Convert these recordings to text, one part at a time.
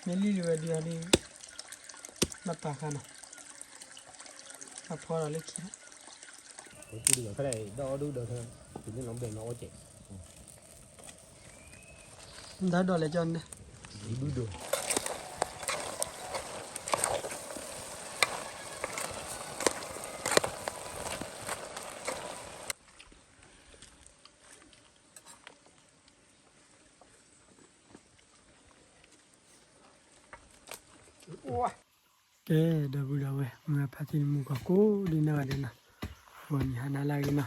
မ့ၢ်လံလံဝဲဒုးအီၤဒုး ဘၣ်ပာ်ဃာ်နီၤ, ဘၣ်ဖီဒီးလၢခံလီၤ, ဒီးအီၣ်ဒုဒီး တၢ်ဒိးလဲၤကၠီန့ၣ် ကဲ ဒီပုၢ်ဒီဝဲၢ် မုၢ်ဂၤဖါတံၢ်မုၢ်ဂီၤကိးဒ်နီၢ်ဂၤဒဲးနီၤ, ဂီၤနံၤဟါနၤလၢအဂ့ၤနီၤ,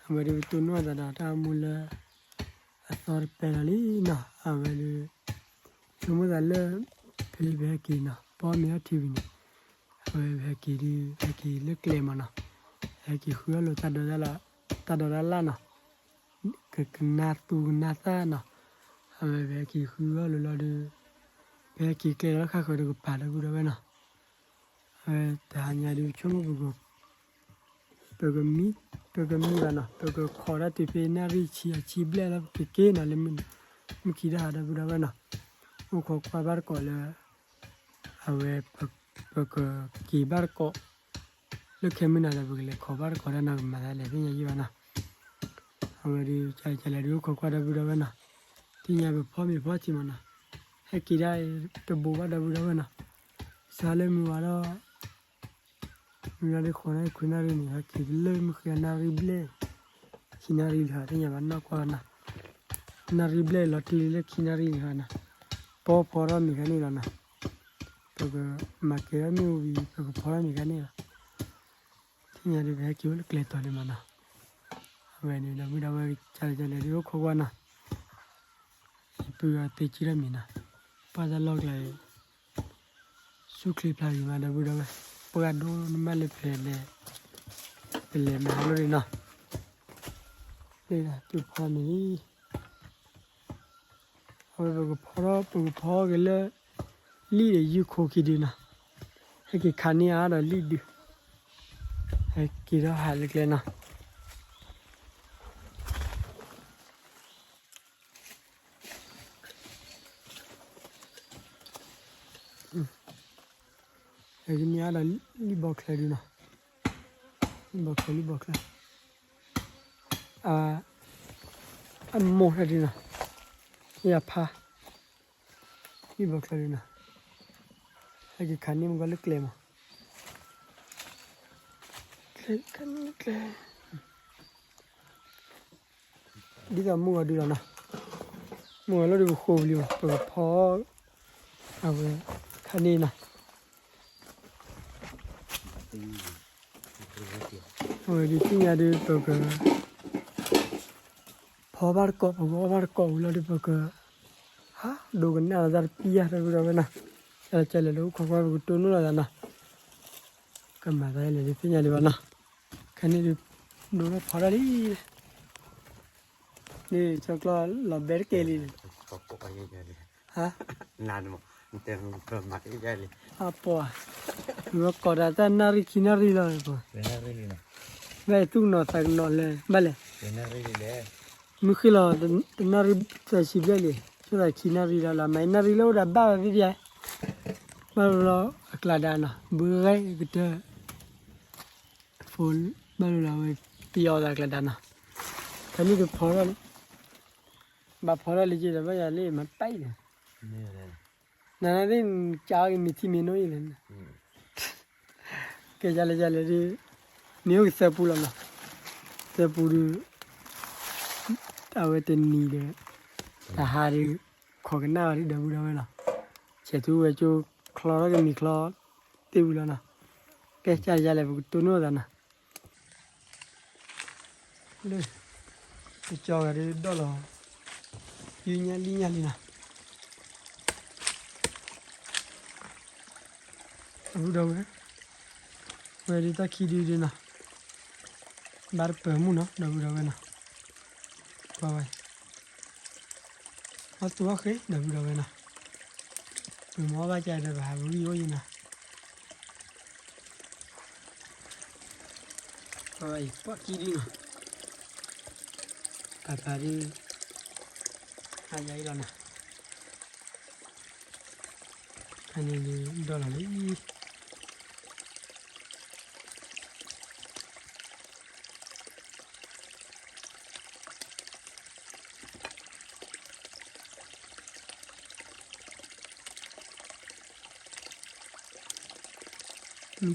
အဝဲဒုးပတိၢ်နီၣ်သးဒီးတၢ်အိၣ်မူလၢ အသီတပဲလီၤလံနီၤ, အဝဲဒုး ဆိကမိၣ်သးလၢ ဖဲလံပဟဲက့ၤနီၤ ပအီၣ်မ့ၤအီထံဝံၤန့ၣ်, အဝဲပဟဲက့ၤဒုး ဟဲက့ၤလၢကျဲမးနီၤ, ဟဲက့ၤဃုအီၣ်လိာ်တၢ်ဒိးတၢ်လၢ်နီၤ, ကကနၣ်သူကနၣ်သၣ်နီၤ, အဝဲပဟဲက့ၤဃုအီၣ်လိာ်လီၤဒုး ပဟဲက့ၤကျဲလီၤခါဃၢၤတကပၤ ဒီပုၢ်ဒီဝဲၢ်နီၤ, အဝဲတဟါညါဒုးဆိကမိၣ် ပကမံ ပကမံဘၣ်နီၤ, ပကခိးတၢ်တုၤဖဲနၣ်ရံၣ်ဆံအဆံဘျဲၣ်လၢပကက့ၤနီၤ လၢမုၢ်ခံဒီးဟး ဒီပုၢ်ဒီဝဲၢ်နီၤ, အိၣ်ခိးကွၢ်ဘၣ်တကိးလၢ အဝဲ ပကက့ၤဘၣ်တကိး လၢခဲမုၢ်နၤဒီး ပကလဲၤခိးဘၣ်တကိးတၢ်နီၤ ကမၤသးလဲၤသ့ၣ်ညါယံၣ်ဘၣ်နီၤ, အဝဲဒုး ကလဲၤဒုးအိၣ်ခိးကွၢ် ဒီပုၢ်ဒီဝဲၢ်နီၤ, သ့ၣ်ညါပဖီမ့ၤဖီထံမးနီၤ, ဟဲက့ၤဒၣ်တဘိဘၣ် ဒီပုၢ်ဒီဝဲၢ်နီၤ, စါလၢမုၢ်ဝါဒီး မုၢ်နၤဒုး ဃိးနၣ်ရံၣ်ခွံနၣ်ရံၣ်န့ၣ် ဟဲက့ၤလၢမုၢ်ဃ့နၣ်ရံၣ်ဘျဲၣ် ခံနၣ်ရံၣ်လီၤ သ့ၣ်ညါဘၣ်နီၢ်ကွၢ်နီၤ, နၣ်ရံၣ်ဘျဲၣ်လီၤတံၢ်လံလၢခံနၣ်ရံၣ်န့ၣ်နီၤ, ပီဖီထီၣ်မ့ၤခါန့ၣ်လီၤနီၤ, ပကမၤကဲထီၣ်မ့ၣ်အူဝံၤ ပကဖီထီၣ်မ့ၤခါန့ၣ်လီၤ, သ့ၣ်ညါဒုး ပဟဲက့ၤအိၣ်လၢကျဲတီၤလံမးနီၤ, အဝဲန့ၣ် ဒီပုၢ်ဒီဝဲၢ် ကလဲၤကလဲၤဒုးအိၣ်ခိးကွၢ်နီၤ ယပုၢ်အသ့ကံထီၣ်မံၤနီၤ, ပှၢ်တၢ်လီၢ်ကျါအံၤ ဆူၣ်ချ့ဖျါဂ့ၤမး ဒီပုၢ်ဒီဝဲၢ်, ပှၢ်ဒိၣ်နမးလၢဖဲလဲၣ်, ပလဲၤမၤလိန့ၣ်နီၤ, လၢဒၣ်တုၤဖီမ့ၤလံ, အဝဲပကဖီထီၣ် ပကဖီက့ၤလၢ လံၣ်ဒီးယုၢ်ခိခံဒုနီၤ, ဟဲက့ၤခးန့ၢ်အါဒီးလံၣ်ဒု, ဟဲက့ၤထီၣ်ဟးလၢကျဲနီၤ. ဟဲက့ၤန့ၢ်အါဒီးလံၣ်ဘီချၢဒုနီၤ, လံၣ်ဘီချၢ လံၣ်ဘီချၢ, အမိၢ်တဒုနီၤ, ယဖး လံၣ်ဘီချၢဒုနီၤ, ဟဲက့ၤခးန့ၢ်မ့ၢ်ကွၢ်လၢကျဲမး, ကျဲ ခးန့ၢ်ကျဲ ဒ်သိးမုၢ်ဂီၤဒုလီၤနီၤ, မုၢ်ဂီၤလီၤဒုးပဃိးပလံၤမး ပကဖီ အဝဲ ခါန့ၣ်နီၤ, အဝဲဒုးသ့ၣ်ညါဒုး ပက ဖီဘၣ်တကိး ပကအီၣ်ဘၣ်တကိးဝံၤလီၤဒုး ပက ဟးဒိကနၣ်လီၤတၢ်တပံၢ်ယါ ဒီပုၢ်ဒီဝဲၢ်နီၤ, ကလဲၤကလဲၤဒုးအိၣ်ခိးကွၢ် ပကတိၢ်နီၣ်လီၤသးနီၤ, ကမၤသးလဲၤဒုးသ့ၣ်ညါဒံးဘၣ်နီၤ, ခါန့ၣ်ဒုး ဒိလီၤဖီထီၣ်လံ န့ၣ် ကၠီကျီၢ်လီၤဘဲတကဲလံ, ဟါ, အပှၤ, ဝဲကိးဒၣ်တၢ်နၣ်ရံၣ်ခံနၣ်ရံၣ်လီၤ, ဘၣ်သူၣ်ကနီၤသးကနီၤလဲၣ် ဘၣ်လဲၣ်, မုၢ်ဃ့လီၤ တနၣ်ရံၣ်သၢဆံဘျဲၣ်လံ, ဆိသးခံနၣ်ရံၣ်လီၤလီၤ မၤနၣ်ရံၣ်လၢအိၣ်ဒီးဘၣ်ဝဲဖဲဖဲ, ဘၣ်လီၤအကျးဒါနီၤ ဘုဂဲကတၢၢ် ဖိ ဘၣ်လီၤလီၤဝဲ ပယီၤအီၤသးကျးဒါနီၤ, ဖဲန့ၣ်တဖီထီၣ်လံ, ဘၣ်ဖီထီၣ်လံက့ဒီး ဘၣ်ယၤလံ မၤပာ်အံၤဒီး, နသ့ၣ်ကၢက့ၤမ့ၢ်ထံမ့ၢ်နိအံၤလဲၣ်, ကဲယၤလဲၣ်ယၤလဲၣ်ဒုး, မ့ၢ်အိၣ်ကသၢပူလီၤနီၤ, သၢပူဒုး, အဝဲတနံၤဒီး, တဟါဒုး, ခိးကနၣ်ဝဲဒုး ဒီပုၢ်ဒီဝဲၢ်နီၤ, ဆဲးထူဝဲကၠိချီထီၣ်ကမံၤချီ, သ့ၣ်ဝံၤလီၤနီၤ, ကဲယၤလဲၣ်ယၤလဲၣ် ပကတိၢ်နီၣ်သးနီၤ လၢ ကၠီဂၤဒုးဒိၣ်လီၤ, ယုၢ်ညါလံညါလံနီၤ, ဒီပုၢ်ဒီဝဲၢ်, ဝဲဒုးတၢ်ခံဒုဒုနီၤ, ဘၣ်တပၢၤမုၢ်နီၤ ဒီပုၢ်ဒီဝဲၢ်နီၤ, ကွၢ်ဝဲ အီၣ်သူအီၣ်ဃ့ ဒီပုၢ်ဒီဝဲၢ်နီၤ, ပမ့ၢ်အီၣ်ဘၣ်ကဒီး ပဟးဝံၣ်အိၣ်ယံၤနီၤ, ကွၢ်ဝဲအံၤ ပှၤကံဒုနီၤ, ပၢ်ပၢ်ဒုး, အယၤအံၤလီၤနီၤ, ဖဲန့ၣ်ဒီးဒီလီၤလံ လူၤ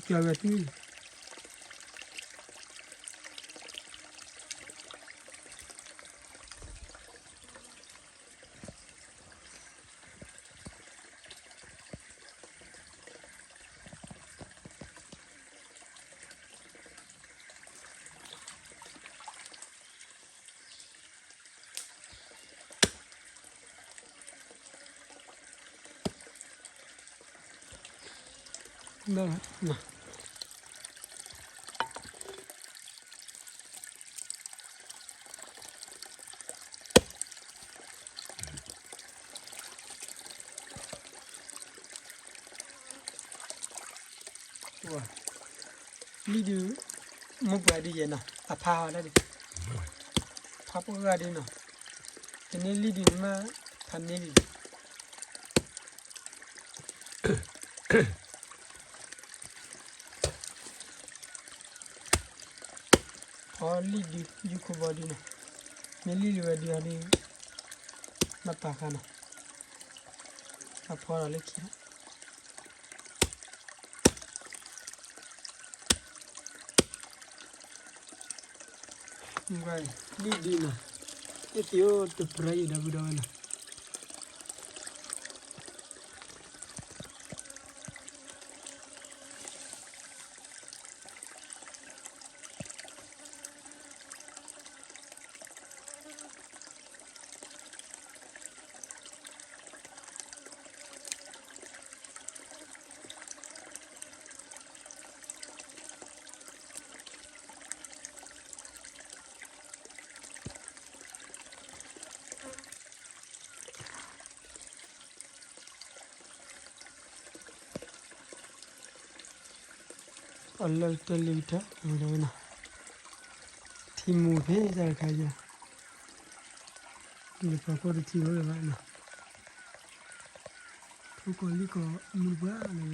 ကၢဝဲသု လံၣ်ဒုး မုၢ်ပှၢ်ဒုးယဲၢ်နီၤ အဖါဟီဒၣ်ဒုး ဖါပှၢ်ဂၤဒုးနီၤ တန့ၢ်လံၣ်ဒုးန့ၣ်မး ဖါန့ၢ်ဒုး ဖီလံၣ်ဒုး ယူခိၣ်ဘီဒုးနီၤ မ့ၢ်လံၣ်လၢဝဲဒုးအီၤဒုး မၤပာ်ဃာ်နီၤ အဖီဒီးလၢခံနီၤ လံၣ်ဒုးနီၤ အ့ၣ်သံးအိၣ်တပြဲယံၤဒီပုၢ်ဒီဝဲနီၤ အလၢကတၢၢ်လံကတၢၢ် ဝဲဒၣ်ဝဲနီၤ ထံမူဖဲတၢ်တခါယၤ လၢပှၤကိးတထံၣ်ဝဲဘၣ်နီၤ ဖိကီၢ်လံၣ်ကီၢ်မုၢ်ပှၢ်လၢဝဲဒီး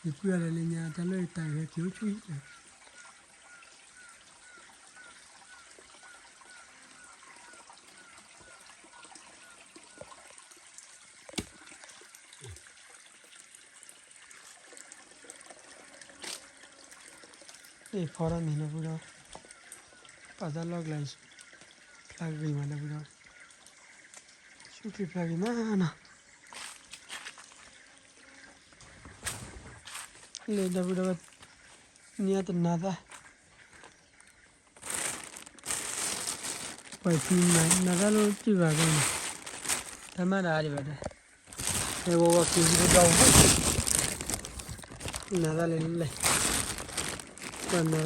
ယပုၢ်အါဒီးလၢညါတၢ်လၢတၢ်ဂဲၤက့ၤအိၣ်ဆူၣ်အံၤ အ့ၣ်ဖီထီၣ်မ့ၤဒီပုၢ်ဒီဝဲ ပာ်တၢ်လီၢ်ကျဲ ဖျါဂ့ၤမးဒီပုၢ်ဒီဝဲ ဆူၣ်ချ့ဖျါဂ့ၤမးနီၤ လၢဒီပုၢ်ဒီဝဲ န့ၢ်တနၤသၣ် ပှၤဖံးနၤသၣ်လၢစုၣ်ဂၤကီၢ်န့ၣ် တၢ်မၤတၢ်အါဒံးဘၣ်တဲ ဟဲဝီဝီက့ၤဟံးဒီး နၤသၣ်လၢလဲၣ် ပှၤနၤသၣ်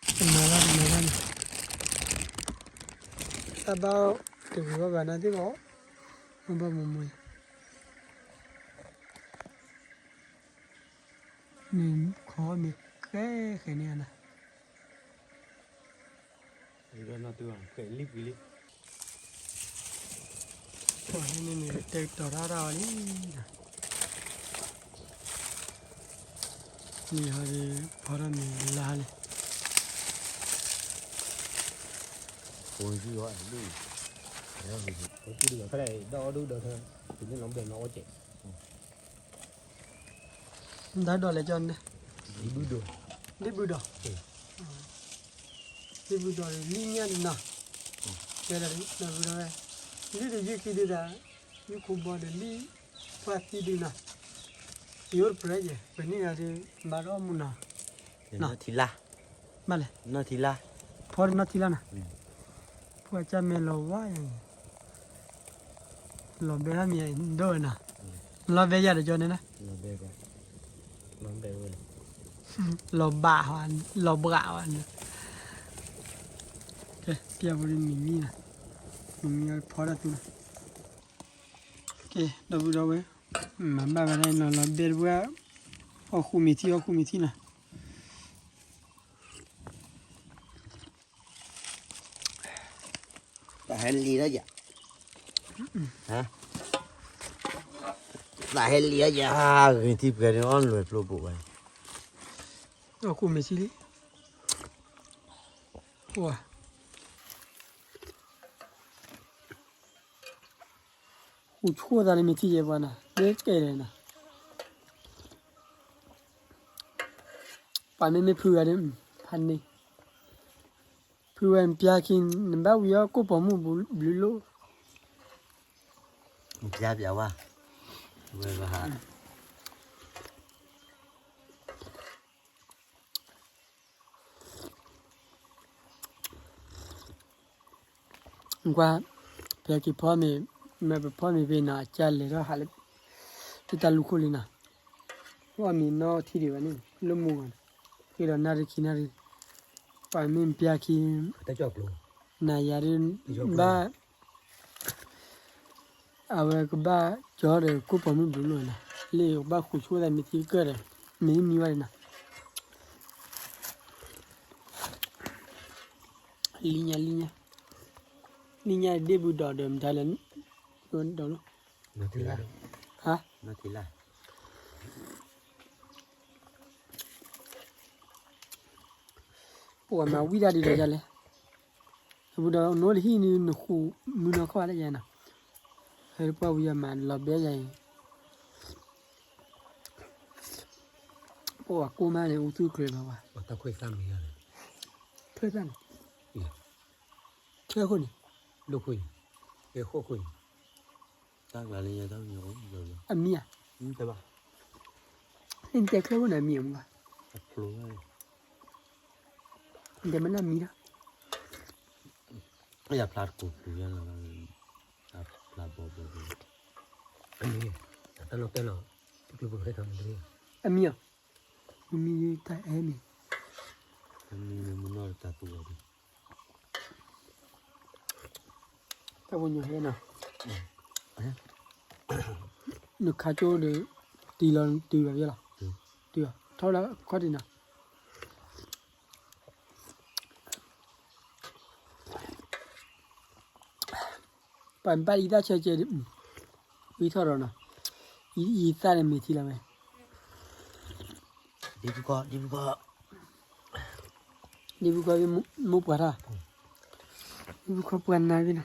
တနၤသၣ်တနၤသၣ်န့ၣ် တၢ်ဘၣ်တဂ့ၤဘၣ်ဘၣ်နၤသ့ၣ်ဘၣ် မ့ၢ်ဘၣ်မူမူ န့ၣ်ခီမ့ၢ်ဃဲဃဲန့ၣ်နၤ လံပှံၤလံ ပှၤန့ၣ်န့ၣ် တဲကတီၤတၢ်တၢ်အီၤလံ မ့ၢ်ဟီဒီး ဖီထီၣ်မ့ၤလါလဲၣ် ဒီးအီၤဒုဒီး ဒ်ဘုဒီး လံဘုဒီး လံဘုဒီး လံဘုဒီး လံညါဒံးနီၤ တဲဒီး လံဒီးယုၢ်ခံဒုဒၣ် ယုၢ်ခိၣ်ဘီဒီးလံ ပှၤသံဒုနီၤ ယအိၣ်တပြဲယဲၢ် ပနံၣ်ဂၤဒု မၤဒီးမူနီၤ နီၢ်ထံလါ ဘၣ်လဲၣ် နီၢ်ထံလါ ဖီဒီးနီၢ်ထံလါနီၤ ပှၤကၢ်မဲာ်လီၤဝါယၤ လီၤဘဲဟါမံၤဒိၣ်ဝဲနီၤ လီၤဘဲယၤတကီန့ၣ်နီၤ လီၤဘဲ လီၤဘဲဝဲ လီၤဘးဝဲ လီၤဘးဝဲန့ၣ် ကဲ ပျဲဖိဒ်မံၤမံၤနီၤ မံၤမံၤဖီတၢ်သူနီၤ ကဲ ဒီပုၢ်ဒီဝဲၢ် မၤဘၣ်ဝဲဒၣ်အံၤနီၤ လီၤဘဲတပှၢ် ဟီၣ်ဃူမ့ၤထံ ဟီၣ်ဃူမ့ၤထံနီၤ ပဟဲလံတၢ်ယၤ သးဟဲလံၤအယၤ ဂ့ၤထံပှဲၤန့ၣ် အီၣ်လွဲၢ်ဖျိဘိးဝဲ, အီၣ်ကူမ့ၢ်ဆံလံ, ဝါ, ဃုာ်ဆိၣ်သးလၢမ့ၢ်ထံယဲၢ်ပှၤနၤ မ့ၢ်ကဲလဲၣ်နၤ, ပှၤမ့မ့ၢ်ဖုဂၤဒီး ဖးန့ၣ် ဖုဝဲပျၢ်ခံ နဘၣ်ဝံၤအီၣ်ကိၣ်ပိာ်မုၣ်ဘျုးလိၣ်, ပျၢ်ပျၢ်ဝါ, ဝဲဘၣ်ဟး ကွၢ်, ပျၢ်ခံဖီမ့ၢ်, မ့ၢ်ပဖီမ့ၢ်ဖဲနၤ အကၢ်လဲၤထီၣ်ဟးလၢ တၢ်လူၢ်ခိၣ်လံနၤ, အီၣ်မ့ၤနီထံဒံးဘၣ်န့ၣ် လၢမူဂီၢ်န့ၣ်, ဃ့ဒီးနၣ်ရံၣ်ခံနၣ်ရံၣ်, ပှၤမ့ၢ်ပျၢ်ခံ, နၤယၤဒ်, ဘၣ် အဝဲကဘၣ်ကၠီဒီးကိၣ်ပိာ်မုၣ်ဘျုးလိၣ်နၤ, လၢကဘၣ်ဃုာ်ဆိၣ်သးမ့ၢ်ထံကၢၢ်ဒီး, မ့ၢ်မံဝဲဒၣ်နၤ, လံညါလံညါ, လံညါဒ့ၣ်ဘူးဒီးဒီးမတၤလဲၣ်, ဒီးလီၤ, ဟါ, ပှၤမၤဝံၣ်တၢ်ဒ်ဒီးယၤလဲၣ်, ဘူးဒီးနိလၢဟံၣ်န့ၣ် နဃုမုၢ်နီၢ်ခီၣ်ဘၣ်တယၤနၤ, ဟဲပှၤဝံၤယၤမၤလီၤဘဲယၤအံၤ, ပှၤကိၢ်မးန့ၣ် အူသူၣ်ကျဲၤလီၤဝဲ, ချၢၣ်တၢ်န့ၣ်, ချၢၣ်ခိၣ်န့ၣ်, အမံၤဧါ, နတဲချၢၣ်ခိၣ်န့ၣ်အမံၤဧါမး, နတဲမနုၤမံၤဒီး ယဖျါတကိးပူၤယဲလီၤ, ဖျါဘီဘီဘီ, တၢ်လီၢ်တဲလီၤ, တကျိၤပဟဲထီၣ်န့ၣ်, အမံၤဧါ, မံၤတၢ်အဲၣ်မံၤ, မံၤမနုၤတၢ်ပူၤဘီဒီး တၢ်ပညိၣ်ဟဲနီၤ, နခါကၠိဒီး တံၢ်လီၤတုၤဘၣ်ယဲလီၤ, တုၤထီၣ်လၢခီၣ်တံၢ်နီၤ, ပှၤဘၣ်အံသၣ်ဆၢကဲဒီး ဝံထီၣ်ဒီးနီၤ, အံသၣ်န့ၣ်မ့ၢ်ထံလီၤဝဲ, ဒ်ပူၤခီ, ဒ်ပူၤခီ, ဒ်ပူၤခီ မိၢ်ပှၢ်ထီၣ်, ဒ်ပူၤခီပှၤနၤဝဲနီၤ.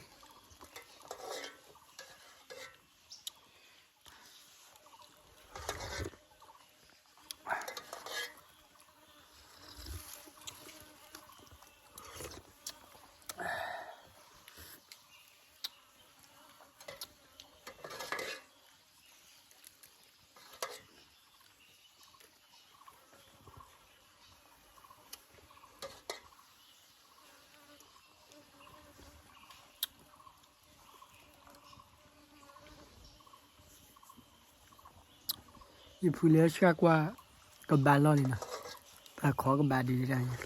ယဖုလၢဆှၢကွၢ်ကဘၣ်လီၢ်လံနီၤ, ပှၤခိးကဘၣ်ဒ်ဒ်တၢ်ညါ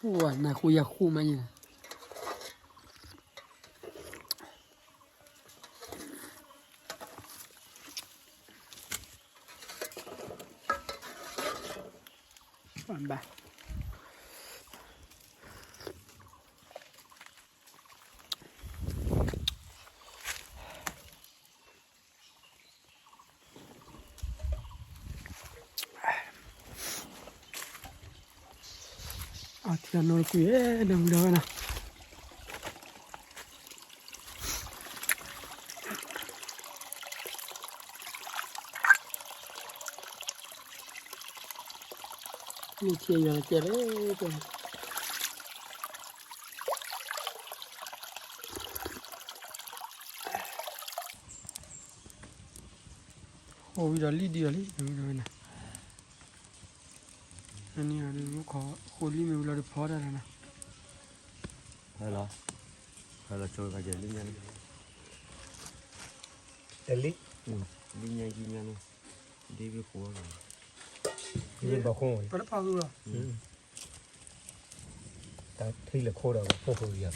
ပှၤနၢ်ဟူယၤဃူမးန့ၣ်, ပှၤဘၣ် အထံအနိတကွံာ် နမုၢ်ဒီဝဲနီၤ. မ့ၢ်ထံယွၤကဲလဲၣ်, အိၣ်ဝံၤဒီးလံဒံးအီၤလံ, နမုၢ်ဒီဝဲနီၤ. န့ၣ် ဃိးလံမ့ၢ်ဝံၤလီၤတဖီတၢ်လီၤနီၤ. ဟဲလီၤ, ဟဲလီၤဆိကါကဲလံညါန့ၣ်, တလံ, လံညါယံညါန့ၣ်, ဒ်ဘၣ်ဃိ, ဒ်ဘၣ်ဃိ, ပတဖီဃုာ်လီၤ, တၢ်ထံလၢခိဒီးဘၣ်ဃိဃုာ်ယၤ,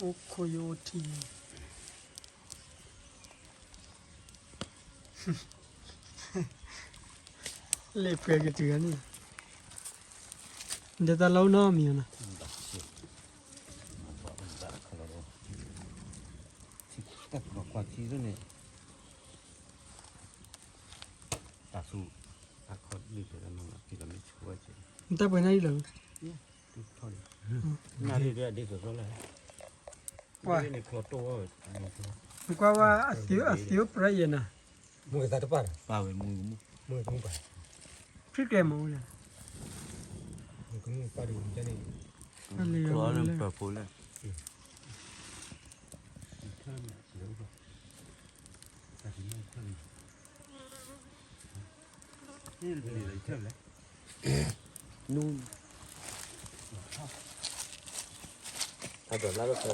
အိၣ်ခိးယအိၣ်ထံ ယ လဲၤပှဲၤကတုၤဂၤန့ၣ်, ဒီးတၢ်လီၢ်အိၣ်နီတမံၤနီၤ. နတၢ်ပှဲၤနၢ်အံၤလီၤ, နကွၢ်ဝဲ အသံအိၣ်ပြၢယဲနၤ, ဖံးကျဲမးဝဲလဲၣ်, တၢ်ဒိးလၢ်လၢဖဲလီၤလၢကံကဲနီၤ, ဖဲလီၤလံ, ဒ်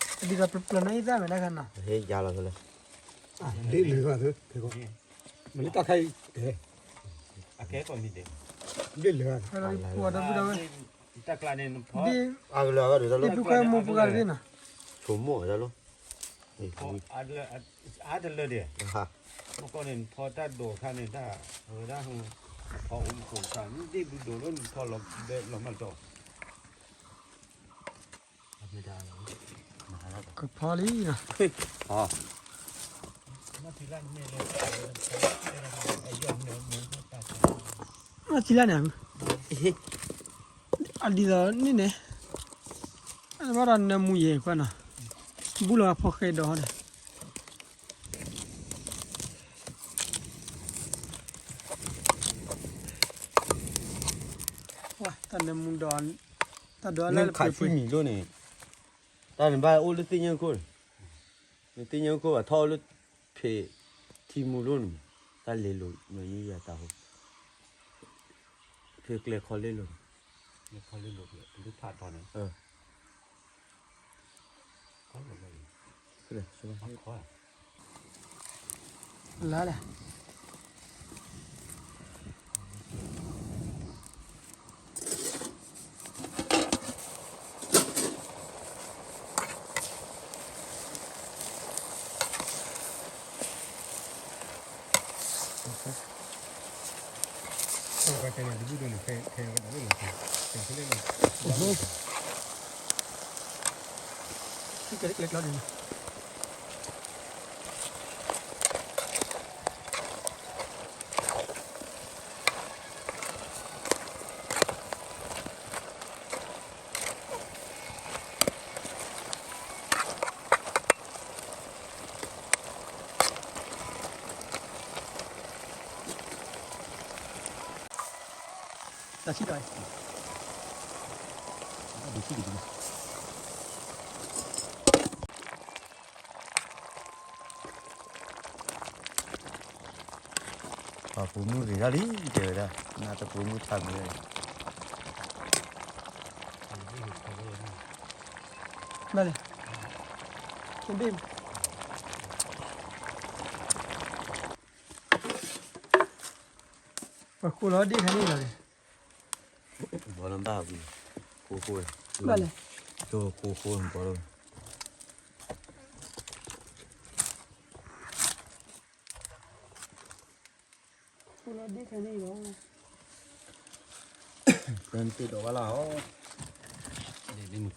သိးပျၢၤနီၢ်အံသၣ်ဝဲဒၣ်ခါနီၤ, ဟဲယါလီၤဖဲလဲၣ်, ဒ်လၢၤဘၣ်သ့, မ့ၢ်တၢ်ခါအံၤ, အကဲကီၢ်မံၤဒဲး, ဒ်လၢၤဘၣ်သ့, ပှၤတဘူၣ်ဒီးဝဲ, တၢ်ကျါန့ၣ်, ဒ်ပူၤခွဲမူပူၤဂၤတသ့နီၤ, ဆိမိၣ်အတၢ်လီၤ, အါတလၢဒဲး, မ့ၢ်ကီၢ်န့ၣ် ဖီတၢ်ဒိးခါန့ၣ် တၢ်ဝဲဒၣ်, ဖီအိၣ်မူခိၣ်ခါ မ့ၢ်ဒ့ၣ်ဘုဒိၣ်လၢနဖီလီၤဘဲလီၤမၢ်တီၢ်, ကဖီလံနီၤ, မ့ၢ်ထံလၢန့ၣ်, အဒ်သိးန့ၣ်, အဘၣ်ဒီးနၢမူယဲၢ်ခွါနီၤ, ဘူၣ်လီၤဖီဃဲဒီးဒီး တၢ်နၢမူဒီး, တၢ်ဒိးလၢခးဆံမံၤလိၣ်န့ၣ်, တၢ်န့ၣ်ဘၣ်အိၣ်လၢသ့ၣ်ညါခိၣ်န့ၣ်, နသ့ၣ်ညါခိၣ်အထီၣ်အိၣ်လၢဖံးထံမူလိၣ်န့ၣ်, တၢ်လဲၤလိာ်မ့ၢ်ယုၢ်ယၤတၢ်ဟိ, ဖဲကျဲခီလ့လိာ်န့ၣ်, လၢလဲၣ် တၢ်ဆံးတၢ်, ပှၤပိာ်မုၣ်ဂ့ၤဒၣ်လံ တဲဝဲဒၣ်, နတပိာ်မုၣ်ထါမံၤ, ဘၣ်လဲၣ်, ပှၤဃိလီၤဒ့ၣ်ခါန့ၣ်လီၤ, ဘီလၢဘၣ်ဝံၤ, ဃိဃိ, ဘၣ်လဲၣ်, ဃိဃိဘီလၢ, ဃိလီၤဒ့ၣ်ခါန့ၣ်လီၤ, တၢ်န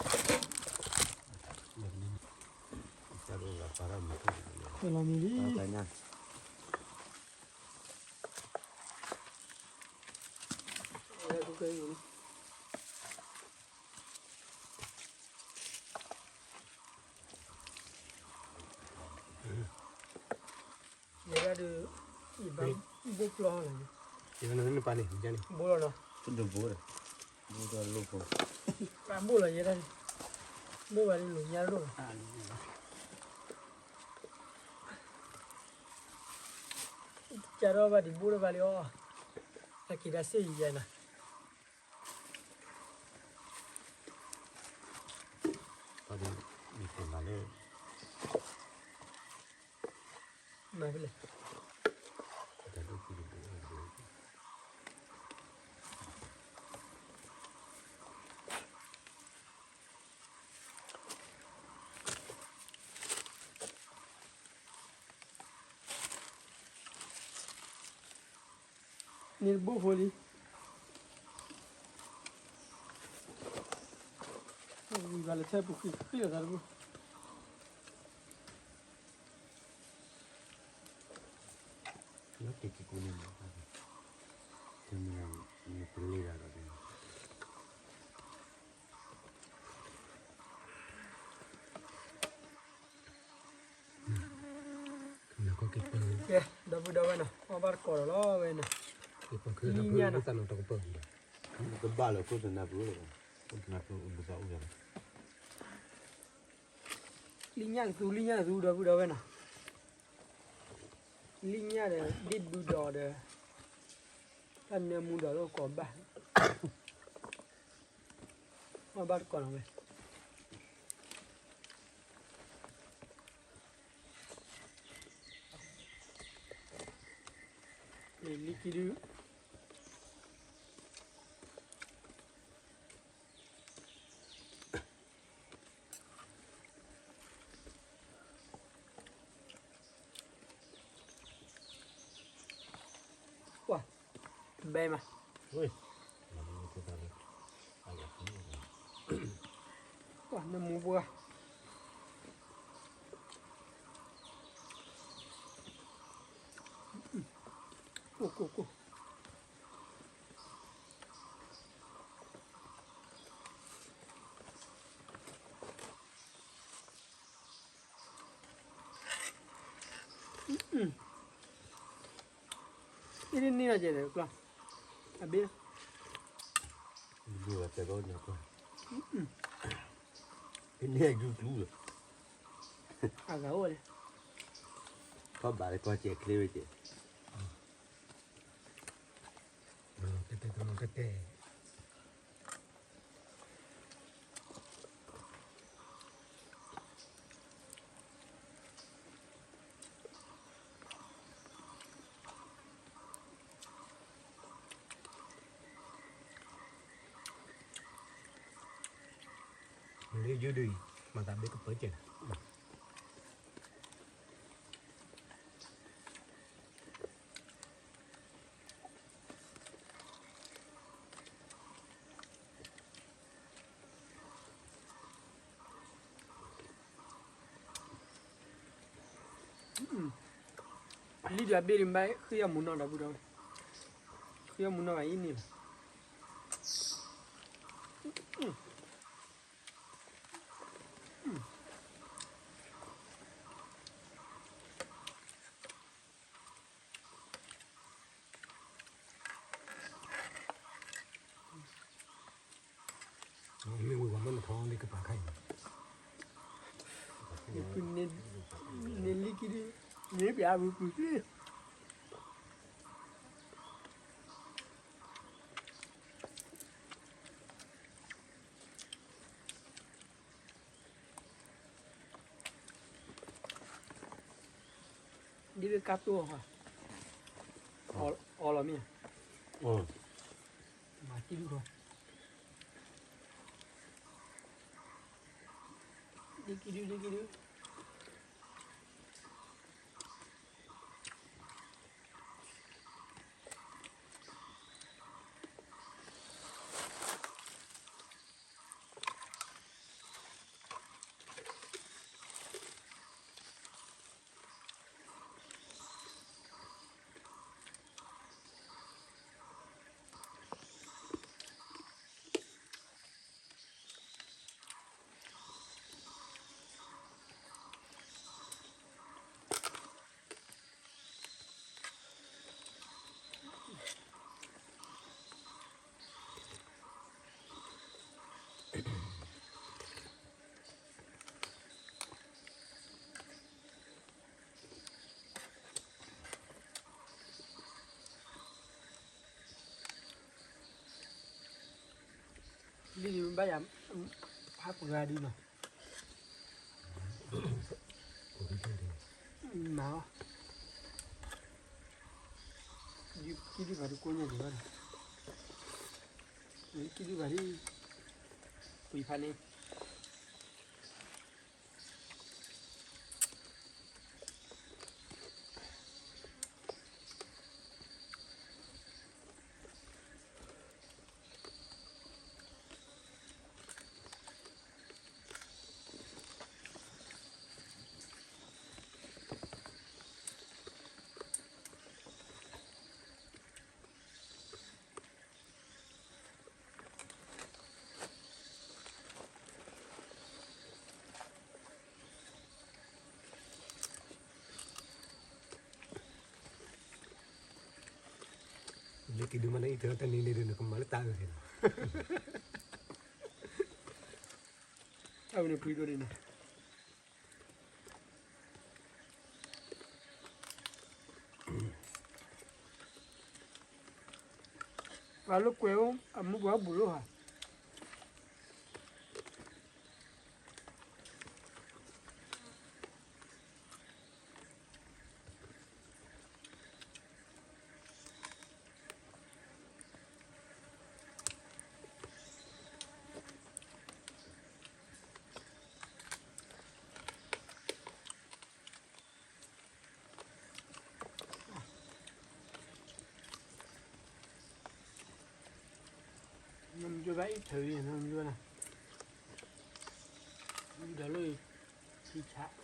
တ့ၢ်ဒီးဘၣ်လၢအီၤ, လၢမုၢ်ခုၣ်လၢ, တၢ်လီၤမံၤလံ. ယဲဒၣ်ဒီး, ယဘၣ်ဘိၣ်ပျီလီၤ, ယနပာ်န့ၣ်, ဘိၣ်လီၤနီၤ, ဘိၣ်လီၤ, ဘိၣ်လီၤယဲဒၣ်, ဘိၣ်ဘၣ်လၢလိာ်ညါဒိၣ်လီၤ. ကၢ်ထီၣ်ဘၣ်ဒံးဘိၣ်ထီၣ်ဘၣ်လံအီၤ, တၢ်က့ၤတၢ်စ့ၢ်ယံၤယဲနၤ, မၤဖဲလဲၣ်. န့ၣ်တဘိဖိလံ, ဝံၤဘၣ်လၢထဲပူၤဃံဃံလီၤသးတဘိ, လၢက့ၤက့ၤကူန့ၣ်, တမ့ၢ်ပလ့ၢ်ဒၣ်ဒီး ကဲ, ဒီပုၢ်ဒီဝဲၢ်နီၤ, အီၣ်ဘၣ်တကိးဒီးလီၤဝဲနီၤ, လံညၣ်နီၤ, တဘၣ်လၢခိၣ်သနၢ်ပူၤလီၤ, ခိၣ်သနၢ်ပူၤအိၣ်ဒီးသးအိၣ်ယၤလီၤ, လံညၣ်ကသူ လံညၣ်ကသူ ဒီပုၢ်ဒီဝဲၢ်နီၤ, လံညၣ်ဒီး ဒ့ၣ်ဒူဒီး တၢ်နၢမူဒီးလၢကိးဘၣ်, အီၣ်ဘၣ်တကိးနီၤဝဲ လံကံဒု, ပှၤ, ဘဲမး, ပှၤနၢမူပှၤ, ကိၢ်ကိၢ်ကိၢ် အံၤန့ၣ်နီၤကဲဒီးကျီ, အဘ့ၣ်, ဘ့ၣ်ဝဲတဲဘၣ်ညါကျီ, အံၤန့ၣ်ယူၤကျူလီၤ, အဂၤအိၣ်လံ, ထီၣ်ဘးလၢကီၢ်စဲးချ့ဝဲကဲ, တတဲတတဲ မ့ၢ်လၢယုၢ်ဒုအံၤ မၤသးဘ့ၣ်ကပၢကဲလီၤ. လံဒုးအဘ့ၣ်ဒုးဘၣ် ဃ့အီၣ်မူနီၢ်ဒီပုၢ်ဒီဝဲၢ်, ဃ့အီၣ်မူနီၢ်ဂၤအံၤန့ၣ်လီၤ. မ့ၢ်ဝံၤပှၤမ့ၢ်မထီလံကပၤခါအံၤ, န့ၣ်လံကံဒု, န့ၣ်ပျးဝံၤပူၤသ့ ဒ်ဝဲကါတိၢ်အီၤ, အီလီၤမ့ၢ်, မၤကံၣ်ဒုၣ်ဃီ, ဒ်ကံၣ်ဒုၣ် ဒ်ကံၣ်ဒုၣ်. လံဒုးဘၣ်ယၤ, ဟးပှၤဒုးနီၤ, မၤအီၤ, ကံၣ်ဒုၣ်ဘၣ်ဒုးကိးညါဒံးဘၣ်ဒီး, ကံၣ်ဒုၣ်ဘၣ်ဒုး, ပှံၤဖးန့ၣ်. က့ၤဒုးမၤန့ၣ်အံၤ တနံၤန့ၣ်ဒီး နကမၤလၢတၢ်အၢၣ်န့ၣ်လီၤ. အဝဲန့ၣ်ပှံၤဒိၣ်န့ၣ်နီၤ. ပှၤလၢကွဲးအိၣ် အမူပှၤဘူၣ်လိဟါ. နမ့ၢ်ဘၣ်အံးထၢၣ်အံၤ နမ့ၢ်ဘၣ်နၤ, မ့ၢ်ဒီးလၢ ထံဆး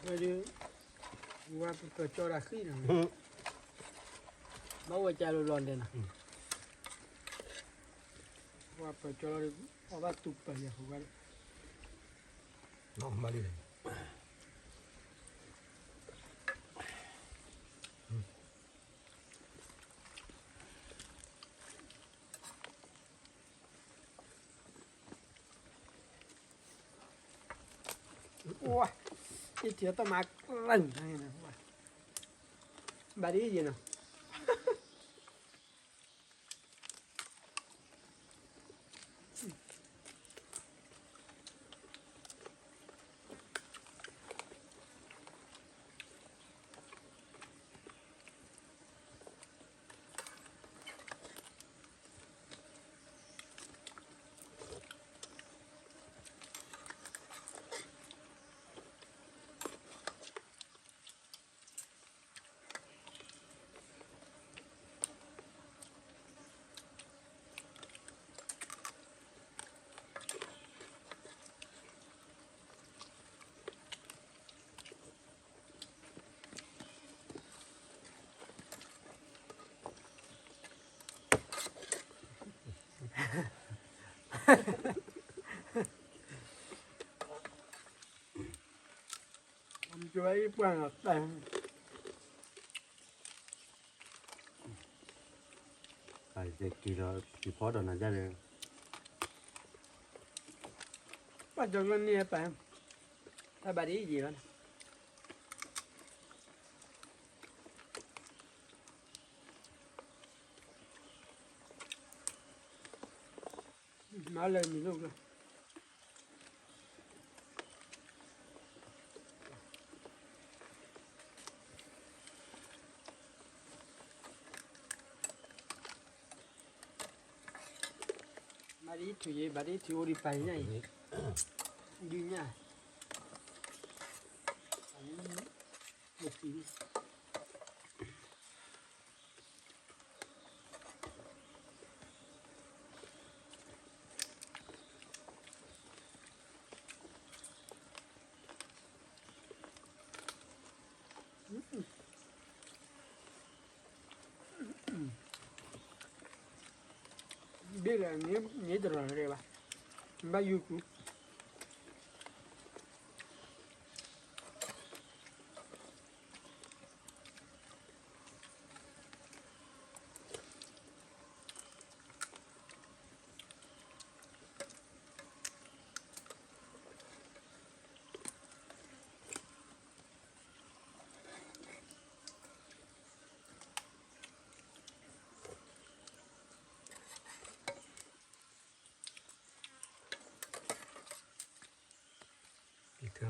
ဝဲဒၣ် ဝဲပပၢၤကၠီတၢ်ဃံနီၤ, ဘၣ်ဝဲကၢ်လီၤလီၤလဲၣ်နီၤ, ဝဲပၢၤကၠီလီၤဒီး အဘၣ်တူၢ်ပၢၤယၤဃိးဂၤဒီး မၤလံ ဝါ, အံၤထံၣ်တၢ်မၤလၢ်န့ၣ်, ဘၣ်ဒ်ယဲၢ်နီၤ.က့ၤလီၤက့ၤဖီဒီးနၤဒၣ်လဲၣ်, ဘၣ်ကၠီလၢန့ၣ်ပၢ်, တၢ်ဘၣ်ဒ်ယံာ်လီၤ. မၤလၢမံၤလိၣ်လီၤ. ဘၣ်ဒ်ထူၣ်ယဲ ဘၣ်ဒ်ထူၣ်အိၣ်ဒံးပၢ်ညါအံၤ, ဒ်ညါ, အိၣ်ဖံး ဘ့ၣ်လၢ န့ၣ်တရီၤရဲဘၣ်, ဘၣ်ယူၤကူ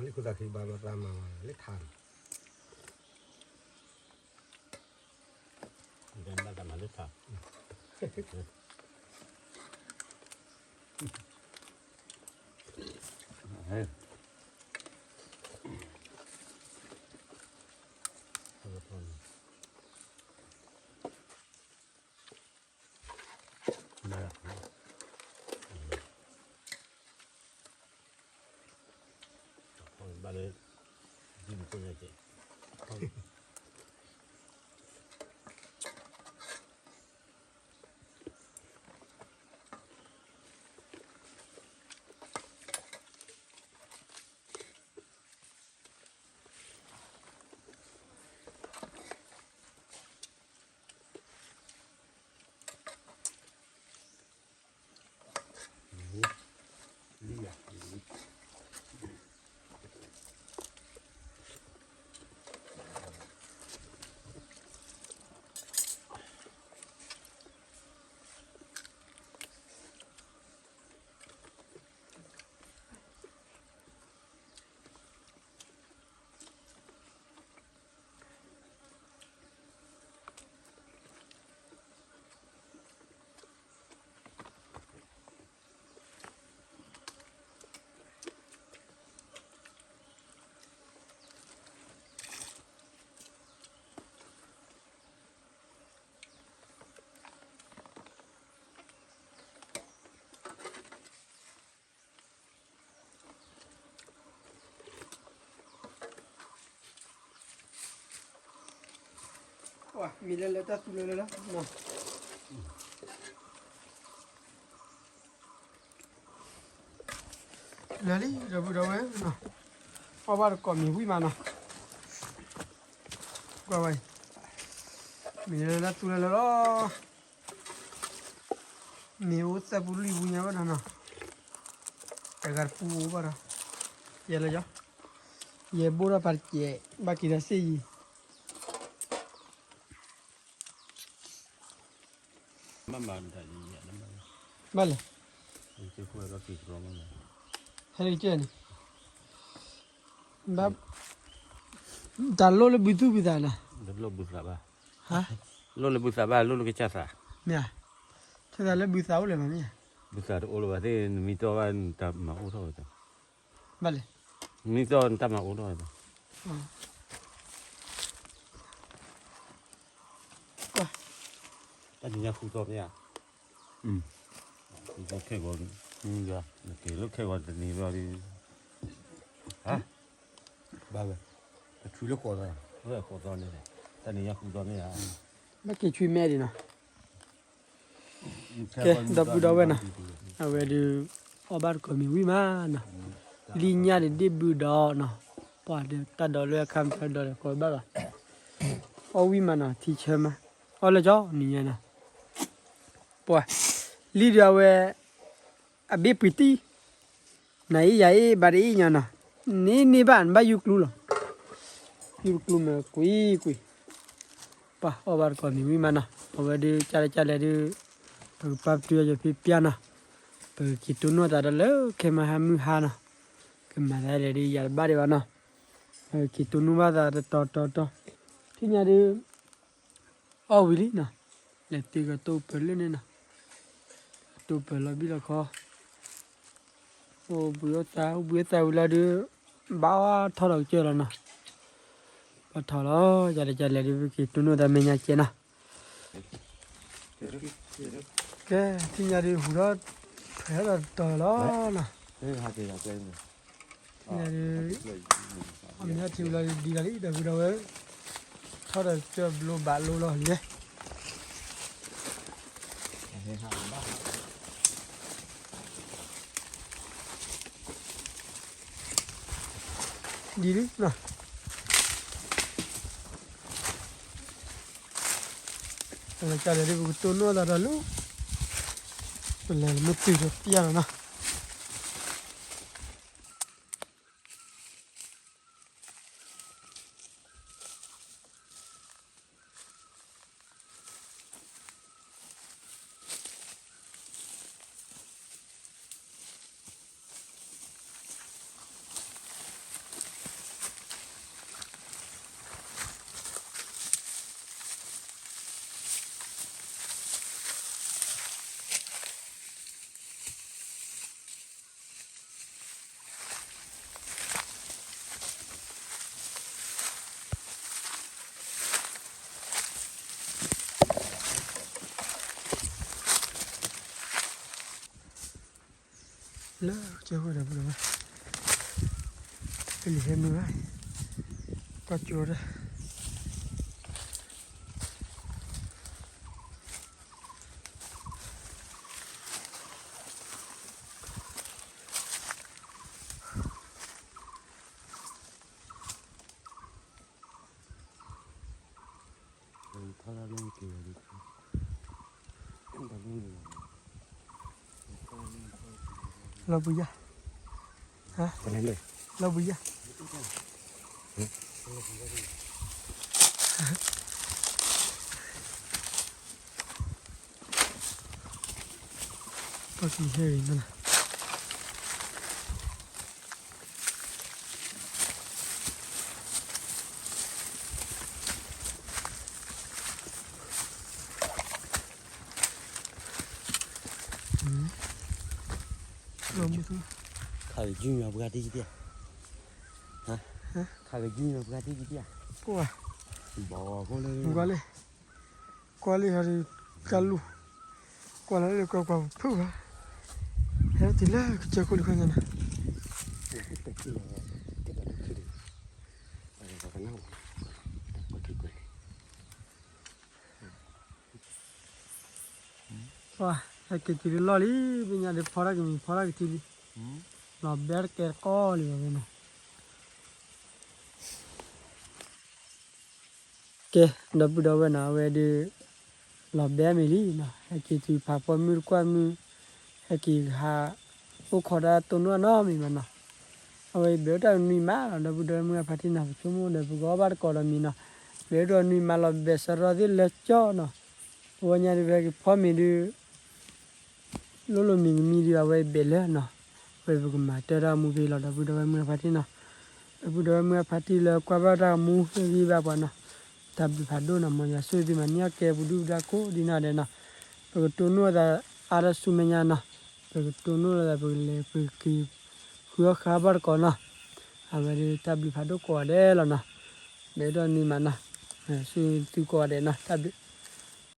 လၢခိၣ်သးခံဘၣ်မၤသးမၤမၤလၢထါ, ဘၣ်သးမၤလၢထါ, န မ့ၢ်လၢလၢတၢ်သူလၢလၢလီၤ. လၢလံ ဒီပုၢ်ဒီဝဲၢ်နီၤ, အီၣ်ဘၣ်တကိးမ့ၤဝံၣ်မးနီၤ, ကွၢ်ဝဲအံၤ, မ့ၢ်လၢလၢတၢ်သူလၢလၢလီၤ, မ့ၢ်အိၣ်သၢပူၤလွံၢ်ပူၤညါဘၣ်ဒီးနီၤ, တဂၤတပူၤအိၣ်ဘၣ်ဒီး, ယဲလၢယီၤ, ယဲဘိၣ်ထီၣ်ပာ်တကဲး ဘၣ်က့ၤဒီးစ့ၢ်ယံၤ ဘၣ်လဲၣ်, ဟဲလၢကၢန့ၣ်, ဘၣ်, တၢ်လိၣ်လၢဘုသူၣ်ဘုသးနီၤ, လိၣ်လၢဘုသးဘၣ်, ဟါ, လိၣ်လၢဘုသးဘၣ် လိၣ်လၢကစၢ်သး, မ့ၢ်, ထဲသးလၢဘုသးအိၣ်လဲၣ်မ့ၢ်, ဘုသးတအိၣ်လၢၤဘၣ်သ့ၣ် နမံသီၣ်ဘၣ် နတၢ်မၤအိၣ်ထီၣ်ဝဲ, ဘၣ်လဲၣ်, နမံသီၣ်နတၢ်မၤအိၣ်ထီၣ်ဝဲ တၢ်နံၤညါဃုသီမ့ၢ်ဧါ, ခဲဂီၤ, နက့ၤလၢခဲဂီၤတနံၤဘျီဒီး, ဘၣ်ဝဲ, တချုးလၢဃိးသီ, ဃိးသီန့ၣ်, တၢ်နံၤညါဃုသီမ့ၢ်ဧါ, ဘၣ်က့ၤဆွံမဲဒံးနီၤ. ကဲ ဒီပုၢ်ဒီဝဲၢ်နီၤ, အဝဲဒုး အီၣ်ဘၣ်တကိးမ့ၤဝံၣ်မးနီၤ, လံညၣ်ဒံးဒ့ၣ်ဘုဒီးနီၤ, ပှၤဒီးတၢ်ဒိးလၢအခါမတၤဒိးဒီးကိးဘၣ်ဘၣ်, အီၣ်ဝံၣ်မးနီၤ ထံဆၢမး, အီၣ်လၢကၠီနံၤညါနီၤ, ပှၤ, လံဒုးအဝဲ, အဘ့ၣ်ပှ့ၤတံၢ် နၤအ့ၣ်ယၤအ့ၣ် ဘၣ်တအ့ၣ်ညါနီၤ, န့ၢ်န့ၢ်ဘၣ် နဘၣ်ယူၢ်ကျူလီၤ, ယူၢ်ကျူမ့ၢ်ကွံာ်ကွံာ်, ပှၤအီၣ်ဘၣ်တကိးမ့ၤဝံၣ်မးနီၤ, အဝဲဒုးကၢ်လဲၣ်ကၢ်လဲၣ်ဒုး, ပကပာ်ပတုာ်အီၤယဖံပျၢ်နီၤ, ပကက့ၤတိၢ်နီၣ်သးဒီးလၢခဲမုၢ်ဟါမုၢ်ဟါနီၤ, ကမၤသးလဲၣ်ဒုးယၤတဘၣ်ဒံးဘၣ်နီၤ, ပက့ၤတိၢ်နီၣ်ဘၣ်သးတတီၤတီၤတီၤ, ထံၣ်ညါဒုး အီၣ်ဝံၤလံနီၤ, လဲၤတ့ကတိၢ်ပၢၤလၢန့ၣ်နီၤ, တိၢ်ပၢၤလီၤဘံၣ်လီၤခီ, အိၣ်ဘှံးအိၣ်သါ အိၣ်ဘှံးအိၣ်သါဝံၤလီၤဒုး, ဘၣ်အီၣ်ထီၣ်ဒီးကစၢၢ်လီၤနီၤ, ဘၣ်ထီၣ်လီၤ ယၤတကလဲၤဒုး ပက့ၤတိၢ်နီၣ်သးမဲာ်ညါကဲနီၤ, ကဲ ထံၣ်ညါဒုးဟူးထီၣ်ထွဲထီၣ်ဒီးတတီၤလီၤနီၤ ဒုး, အမ့ၢ်ထံၣ်ဝံၤလီၤဒ်လီၤလံ ဒီပုၢ်ဒီဝဲၢ်, ထီၣ်ဒီးကစၢၢ်ဘျိဘၣ်လိလီၤလဲၣ်, ဒ်လံနီၤ, ကလဲၤဒ်ပကတိၢ်နီၣ်သးဒီးလၢ, ပလဲၤလၢမ့ၢ်တုၤဒီးပျၢ်လီၤနီၤ. လၢကစၢၢ်ဝဲဒီပုၢ်ဒီဝဲၢ်, ပလံၤဟဲမုၢ်ဘၣ်, ကွၢ်ကၠိဒီး လီၤဘှံးယါ, လီၤဘှံးယါ, ပှၤကဟဲဂ့ၤနီၤ. ခးကယူၢ်ညီပှၤတံၢ်ကတံၢ်ဧါ, ခးကယူၢ်ညီပှၤတံၢ်ကတံၢ်ဧါ, ပှၤ, ဘီၣ်ဃိလၢ, ကွၢ်လံ, ကွၢ်လံဟီဒီး, ကၢ်လူၢ်, ကွၢ်လၢလၢကွၢ်ကွၢ်ဖုၣ်ဘၣ်, ဟဲတုၤလၢကစၢၢ်ခိၣ်လံခီညါနီၤ. တၢ်ကနၣ်, တၢ်ကွၢ်ထံကွၢ်န့ၣ် ပှၤ ဟဲက့ၤတုၤလၢလီၢ်လံ, ဘ့ၣ်ညါဒုးဖီတၢ်ကမံၤ ဖီတၢ်ကထံလံ, လီၤဘဲတကဲတကီလံဘၣ်ဝဲနီၤ. ကဲ ဒီပုၢ်ဒီဝဲၢ်နီၤ အဝဲဒုး လီၤဘဲမ့ၢ်လံနီၤ, ဟဲက့ၤတုၤဖးဖီမုၢ်တကွၢ်မုၢ်, ဟဲက့ၤဟး အိၣ်ခိးတၢ်တိၢ်နီၣ်နီတမံၤဘၣ်နီၤ. အဝဲအံၤဘဲးအိၣ်တၢ်နွံမးလီၤ ဒီပုၢ်ဒီဝဲၢ်မုၢ်အဖါတံၢ်နီၤ, ပဆိကမိၣ်ဒီးပကအီၣ်ဘၣ်တကိးဒီးမံၤနီၤ, ဘဲးအိၣ်ဒီးနွံမးလီၤ ဘဲးစရီသ့ၣ်လၢကၠီနီၤ. အဝဲညါဒုးဖဲကဖီမ့ၤဒုး လိၣ်လိၣ်မံၤကမံၤဒုး အဝဲအံၤဘဲးလၢနီၤ, ဝဲပကမၤတၢ်တၢ်မူဖဲလီၤ ဒီပုၢ်ဒီဝဲၢ်မုၢ်အဖါတံၢ်နီၤ. ဒီပုၢ်ဒီဝဲၢ်မုၢ်အဖါတံၢ်လၢကွၢ်ဘၣ်တၢ်မူဖဲဂံၢ်ဘၣ်ပှၤနီၤ, တၢ်ဘျုးဖးဒိၣ်နီၤ, မ်ယွၤဆိၣ်ဂ့ၤသုမၤန့ၢ်အီၣ်ကဲပဒုၣ်ပဒါကိးဒံနီၢ်ဒဲးနီၤ. ပကတိၢ်နီၣ်သးအါတစူမဲာ်ညါနီၤ, ပကတိၢ်နီၣ်လိာ်သး ပကလဲၤပက့ၤ ဃုအီၣ်ဃုအီဘၣ်တကိးနီၤ. အဝဲဒုးတၢ်ဘျုးဖးဒိၣ်ကိးဂၤဒဲးလီၤနီၤ, ဘဲးအိၣ်ဒီးနွံမးနီၤ, ဆိၣ်ဂ့ၤသုကိးဂၤဒဲးနီၤ, တၢ်ဘျုး